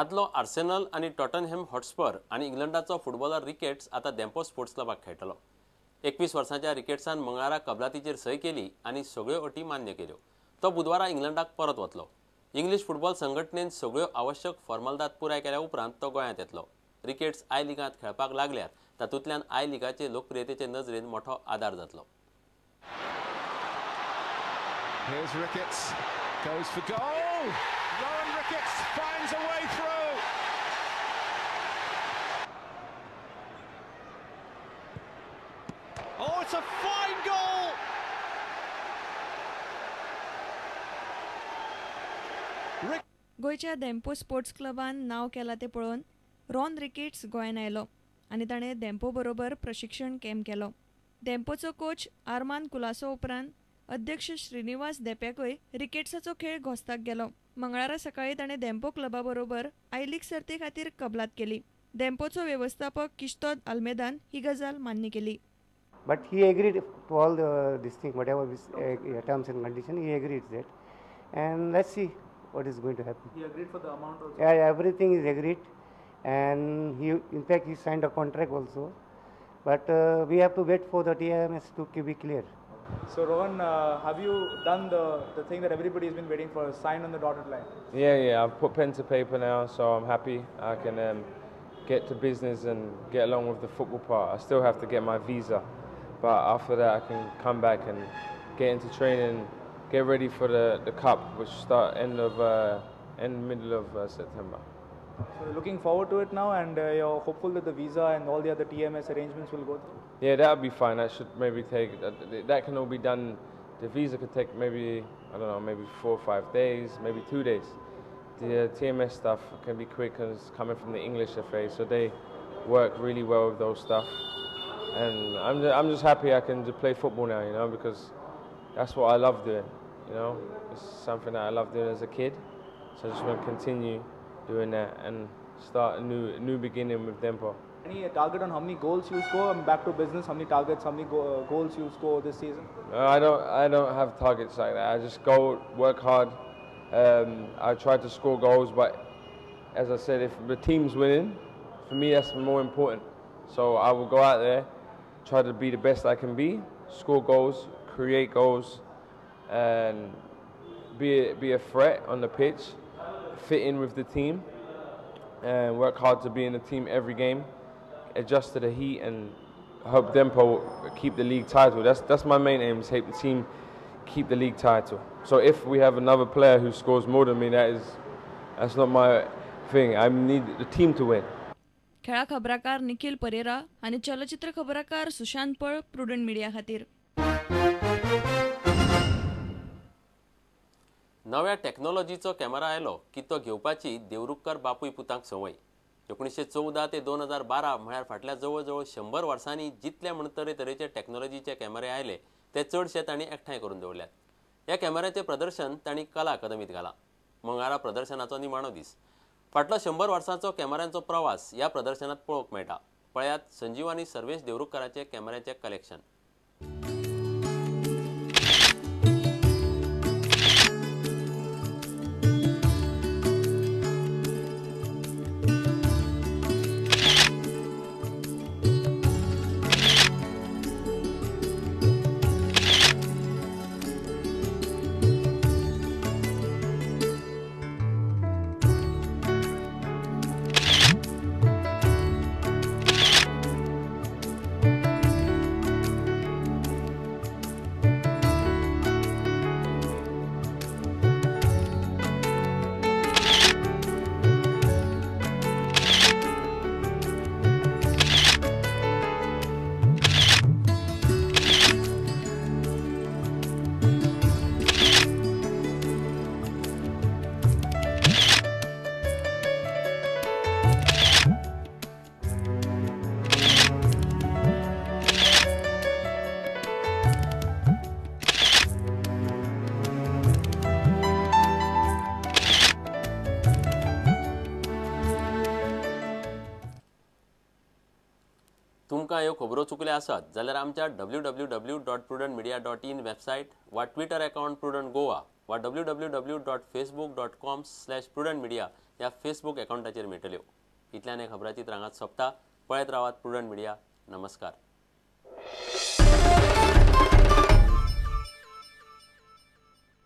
आदलो आर्सेनल आनी टॉटनहॅम हॉटस्पर आनी इंग्लंडाचो फुटबॉलर रिकेट्स आतां धेंपो स्पोर्ट्स क्लबाक खेळटलो. 21 वर्सांच्या रिकेट्सान मंगळारा कबलातीचेर सय केली आनी सगळ्यो अटी मान्य केल्यो. तो बुधवारा इंग्लंडाक परत वतलो. इंग्लीश फुटबॉल संघटनेन सगळ्यो आवश्यक फॉर्मलदाद पुराय केल्या उपरांत तो गोंयांत येतलो. रिकेट्स I लिगांत खेळपाक लागल्यार तातूंतल्यान I लिगाचे लोकप्रियतेचे नजरेन मोठो आदार जातलो. Here's Ricketts, goes for goal. Rohan Ricketts finds a way through. Oh, it's a fine goal. गोंयच्या धेंपो स्पोर्ट्स क्लबान नांव केलां तें पळोवन रॉन रिकेट्स गोंयांत आयलो आनी ताणें धेंपो बरोबर प्रशिक्षण कॅम्प केलो. धेंपोचो कोच आरमान कुलासो उपरांत अध्यक्ष श्रीनिवास धेंप्याकय रिकेट्साचो खेळ घोस्ताक गेलो. मंगळारा सकाळीं ताणें धेंपो क्लबा बरोबर I league सर्ती खातीर कबलात केली. धेंपोचो वेवस्थापक किश्तोद आल्मेदान ही गजाल मान्य केली. But he agreed to all this thing, whatever terms and condition, he agreed that. And let's see what is going to happen. He agreed for the amount also? Yeah, everything is agreed. And he, in fact, he signed a contract also. But we have to wait for the TMS to be clear. So Rohan, have you done the thing that everybody has been waiting for, a sign on the dotted line? Yeah, I've put pen to paper now, so I'm happy. I can get to business and get along with the football part. I still have to get my visa, but after that I can come back and get into training, get ready for the cup, which start end middle of September. So you're looking forward to it now, and you're hopeful that the visa and all the other TMS arrangements will go through? Yeah, that'll be fine. That should maybe take, that can all be done. The visa could take maybe, I don't know, maybe 4 or 5 days, maybe 2 days. The TMS stuff can be quick because it's coming from the English FA, so they work really well with those stuff. And I'm just happy I can just play football now, you know, because that's what I love doing, you know. It's something that I loved doing as a kid, so I just want to continue doing that and start a new beginning with Dempo. Any target on how many goals you score? I'm back to business. How many targets, how many goals you score this season? I don't have targets like that. I just go work hard. I try to score goals, but as I said, if the team's winning, for me that's more important. So I will go out there, try to be the best I can be, score goals, create goals, and be a threat on the pitch, fit in with the team, and work hard to be in the team every game, adjust to the heat, and hope Dempo keep the league title. That's my main aim, is help the team keep the league title. So if we have another player who scores more than me, that's not my thing. I need the team to win. खेळा खबराकार निखिल परेरा आनी चलचित्र खबराकार सुशांत पळ prudent media खातीर. नव्या टॅक्नॉलॉजीचो camera आयलो की तो घेवपाची देवरुखकर बापूय पुतांक संवय. 1914 ते 2012 म्हळ्यार फाटल्या जवळ जवळ 100 वर्सांनी जितले म्हण तरेतरेचे टॅक्नॉलॉजीचे कॅमेरे आयले ते चडशे तांणी एकठांय करून दवरल्यात. ह्या कॅमेऱ्याचें प्रदर्शन तांणी कला अकादमीत घालां. मंगळारा प्रदर्शनाचो निमाणो दीस. फाटलो 100 वर्सांचो कॅमेऱ्यांचो प्रवास ह्या प्रदर्शनांत पळोवंक मेळटा. पळयात संजीव आनी सर्वेश देवरुखकराचें कॅमेऱ्याचें कलेक्शन. तुमकां ह्यो खबरो चुकल्या आसत जाल्यार आमच्या www.prudentmedia.in website वा ट्विटर अकाउंट प्रुडंट गोवा वा www.facebook.com/prudentmedia ह्या फेसबूक अकावंटाचेर मेळटल्यो. इतल्यान हे खबराचित्र हांगाच सोंपता. पळयत रावात प्रुडंट मिडिया. नमस्कार.